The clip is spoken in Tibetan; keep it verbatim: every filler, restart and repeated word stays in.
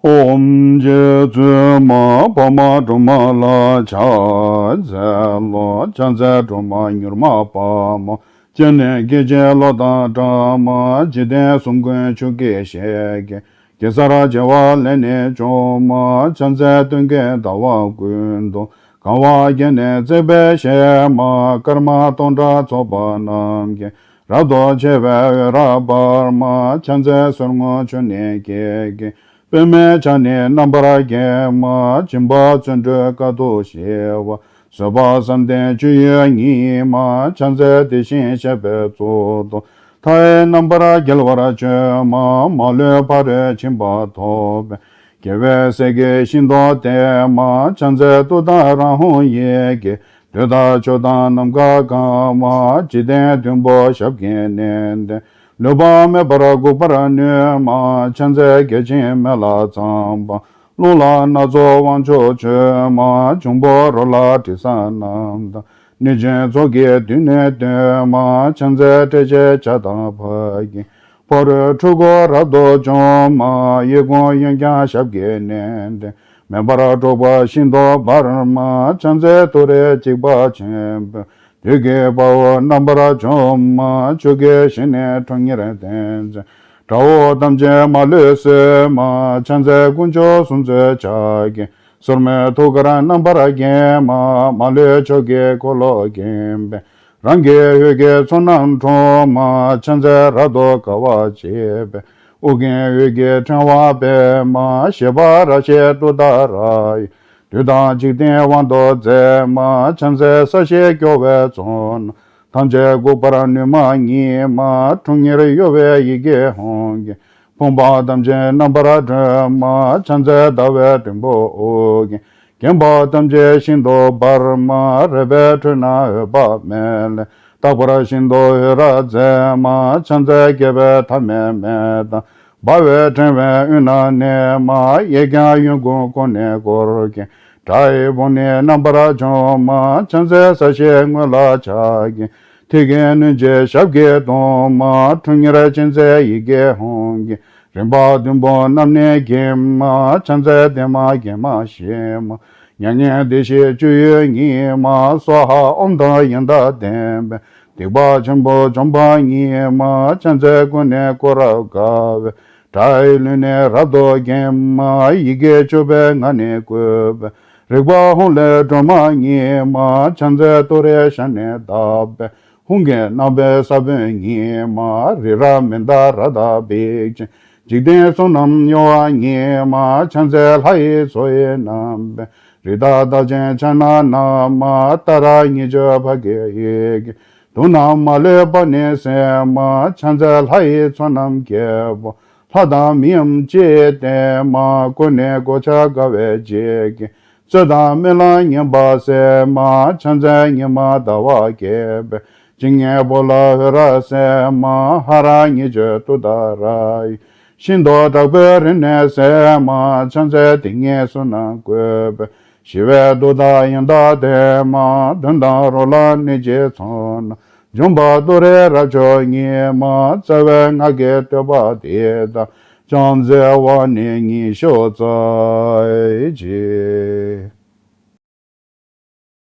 ཨོཾ་རྗེ་བཙུན་མ་འཕགས་མ་སྒྲོལ་མ་ལ་ཕྱག་འཚལ་ལོ། ཕྱག་འཚལ་སྒྲོལ་མ་མྱུར་མ་དཔའ་མོ། སྤྱན་ནི་སྐད་ཅིག་གློག་དང་འདྲ་མ། འཇིག་རྟེན་གསུམ་མགོན་ཆུ་སྐྱེས་ཞལ་གྱི། གེ་སར་བྱེ་བ་ལས་ནི་བྱུང་མ། ཕྱག་འཚལ་སྟོན་ཀའི་ཟླ་བ་ཀུན་ཏུ། གང་བར་བརྒྱན་ནས་བརྩེགས་པའི་ཞལ་མ། སྐར་མ་སྟོང་ཕྲག་ཚོགས་པ་རྣམས་ཀྱིས། རབ་ཏུ་ཕྱེ་བའི་འོད་རབ་འབར་མ། ཕྱག་འཚལ་གསེར་སྔོ་ཆུ་ནས་སྐྱེས་ཀྱི། པདྨས་ཕྱག་ནི་རྣམ་པར་བརྒྱན་མ། སྦྱིན་པ་བརྩོན་འགྲུས་དཀའ་ཐུབ་ཞི་བ། བཟོད་པ་བསམ་གཏན་སྤྱོད་ཡུལ་ཉིད་མ། ཕྱག་འཚལ་དེ་བཞིན་གཤེགས་པའི་གཙུག་ཏོར། མཐའ་ཡས་རྣམ་པར་རྒྱལ་བར་སྤྱོད་མ། མ་ལུས་ཕ་རོལ་ཕྱིན་པ་ཐོབ་པའི། རྒྱལ་བའི་སྲས་ཀྱི་ཤིན་ཏུ་བརྟན་མ། ཕྱག་འཚལ་ཏུཏྟཱ་ར་ཧཱུྃ་ཡི་གེས། བདུད་དང་ཆོས་དང་ནམ་མཁའ་གང་མ། འཇིག་རྟེན་བདུན་པོ་ཞབས་ཀྱིས་མནན་ཏེ། ལུས་པ་མེད་པར་འགུགས་པར་ནུས་མ། ཕྱག་འཚལ་བརྒྱ་བྱིན་མེ་ལྷ་ཚངས་པ། རླུང་ལྷ་སྣ་ཚོགས་དབང་ཕྱུག་མཆོད་མ། འབྱུང་པོ་རོ་ལངས་དྲི་ཟ་རྣམས་དང་། གནོད་སྦྱིན་ཚོགས་ཀྱིས་མདུན་ནས་བསྟོད་མ། ཕྱག་འཚལ་ཏྲཊ་ཅེས་བྱ་དང་ཕཊ་ཀྱིས། ཕ་རོལ་འཁྲུལ་འཁོར་རབ་ཏུ་འཇོམས་མ། གཡས་བསྐུམ་གཡོན་བརྐྱང་ཞབས་ཀྱིས་མནན་ཏེ། མེ་འབར་འཁྲུགས་པ་ཤིན་ཏུ་འབར་མ། ཕྱག་འཚལ་ཏུ་རེ་འཇིགས་པ་ཆེན་པོས། བདུད་ཀྱི་དཔའ་བོ་རྣམ་པར་འཇོམས་མ། ཆུ་སྐྱེས་ཞལ་ནི་ཁྲོ་གཉེར་ལྡན་མཛད། དགྲ་བོ་ཐམས་ཅད་མ་ལུས་གསོད་མ། ཕྱག་འཚལ་དཀོན་མཆོག་གསུམ་མཚོན་ཕྱག་རྒྱའི། སོར་མོས་ཐུགས་ཀར་རྣམ་པར་བརྒྱན་མ། མ་ལུས་ཕྱོགས་ཀྱི་འཁོར་ལོས་བརྒྱན་པའི། རང་གི་འོད་ཀྱི་ཚོགས་རྣམས་འཁྲུགས་མ། ཕྱག་འཚལ་རབ་ཏུ་དགའ་བ་བརྗིད་པའི། དབུ་རྒྱན་འོད་ཀྱི་ཕྲེང་བ་སྤེལ་མ། བཞད་པ་རབ་བཞད་ཏུཏྟཱ་ར་ཡིས། བདུད་དང་འཇིག་རྟེན་དབང་དུ་མཛད་མ། ཕྱག་འཚལ་ས་གཞི་སྐྱོང་བའི་ཚོགས་རྣམས། ཐམས་ཅད་འགུགས་པར་ནུས་མ་ཉིད་མ། ཁྲོ་གཉེར་གཡོ་བའི་ཡི་གེ་ཧཱུྃ་གིས། ཕོངས་པ་ཐམས་ཅད་རྣམ་པར་སྒྲོལ་མ། ཕྱག་འཚལ་ཟླ་བའི་སྲིན་པོ་དབུ་རྒྱན། བརྒྱན་པ་ཐམས་ཅད་ཤིན་ཏུ་འབར་མ། རལ་པའི་ཁྲོད་ན་འོད་དཔག་མེད་ལས། རྟག་པར་ཤིན་ཏུ་འོད་རབ་མཛད་མ། ཕྱག་འཚལ་རྒྱལ་བའི་ཐ་མལ་མེ་དང་། འབར་བའི་ཕྲེང་བའི་དབུས་ན་གནས་མ། གཡས་བརྐྱང་གཡོན་བསྐུམ་ཀུན་ནས་བསྐོར་ཞིང་། དགྲ་ཡི་དཔུང་ནི་རྣམ་པར་འཇོམས་མ། ཕྱག་འཚལ་ས་གཞིའི་ངོས་ལ་ཕྱག་གི། མཐིལ་གྱིས་བསྣུན་ཅིང་ཞབས་ཀྱིས་བརྡུང་མ། ཁྲོ་གཉེར་ཅན་མཛད་ཡི་གེ་ཧཱུྃ་གིས། རིམ་པ་བདུན་པོ་རྣམས་ནི་འགེམས་མ། ཕྱག་འཚལ་བདེ་མ་དགེ་མ་ཞི་མ། མྱ་ངན་འདས་ཞི་སྤྱོད་ཡུལ་ཉིད་མ། སྭཱ་ཧཱ་ཨོཾ་དང་ཡང་དག་ལྡན་པས། སྡིག་པ་ཆེན་པོ་འཇོམས་པ་ཉིད་མ། ཕྱག་འཚལ་ཀུན་ནས་བསྐོར་རབ་དགའ་བའི། དགྲ་ཡི་ལུས་ནི་རབ་ཏུ་འགེམས་མ། ཡི་གེ་བཅུ་པའི་ངག་ནི་བཀོད་པའི། རིག་པ་ཧཱུྃ་ལས་སྒྲོལ་མ་ཉིད་མ། ཕྱག་འཚལ་ཏུ་རེའི་ཞབས་ནི་བརྡབས་པས། ཧཱུྃ་གི་རྣམ་པའི་ས་བོན་ཉིད་མ། རི་རབ་མནྡ་ར་དང་འབིགས་བྱེད། འཇིག་རྟེན་གསུམ་རྣམས་གཡོ་བ་ཉིད་མ། ཕྱག་འཚལ་ལྷ་ཡི་མཚོ་ཡི་རྣམ་པའི། རི་དྭགས་རྟགས་ཅན་ཕྱག་ན་བསྣམས་མ། ཏཱ་ར་གཉིས་བརྗོད་ཕཊ་ཀྱི་ཡི་གེས། དུག་རྣམས་མ་ལུས་པ་ནི་སེལ་མ། ཕྱག་འཚལ་ལྷ་ཡི་ཚོགས་རྣམས་རྒྱལ་པོ། ལྷ་དང་མིའམ་ཅི་ཡིས་བསྟེན་མ། ཀུན་ནས་གོ་ཆ་དགའ་བའི་བརྗིད་ཀྱིས། རྩོད་དང་རྨི་ལམ་ངན་པ་སེལ་མ། ཕྱག་འཚལ་ཉི་མ་ཟླ་བ་རྒྱས་པའི། སྤྱན་གཉིས་པོ་ལ་འོད་རབ་གསལ་མ། ཧ་ར་གཉིས་བརྗོད་ཏུཏྟཱ་ར་ཡིས། ཤིན་ཏུ་དྲག་པོའི་རིམས་ནད་སེལ་མ། ཕྱག་འཚལ་དེ་ཉིད་གསུམ་རྣམས་བཀོད་པའི། ཞི་བའི་མཐུ་དང་ཡང་དག་ལྡན་མ། གདོན་དང་རོ་ལངས་གནོད་སྦྱིན་ཚོགས་རྣམས། འཇོམས་པ་ཏུ་རེ་རབ་མཆོག་ཉིད་མ། རྩ་བའི་སྔགས་ཀྱི་བསྟོད་པ་འདི་དག །ཕྱག་འཚལ་བ་ནི་ཉི་ཤུ་རྩ་གཅིག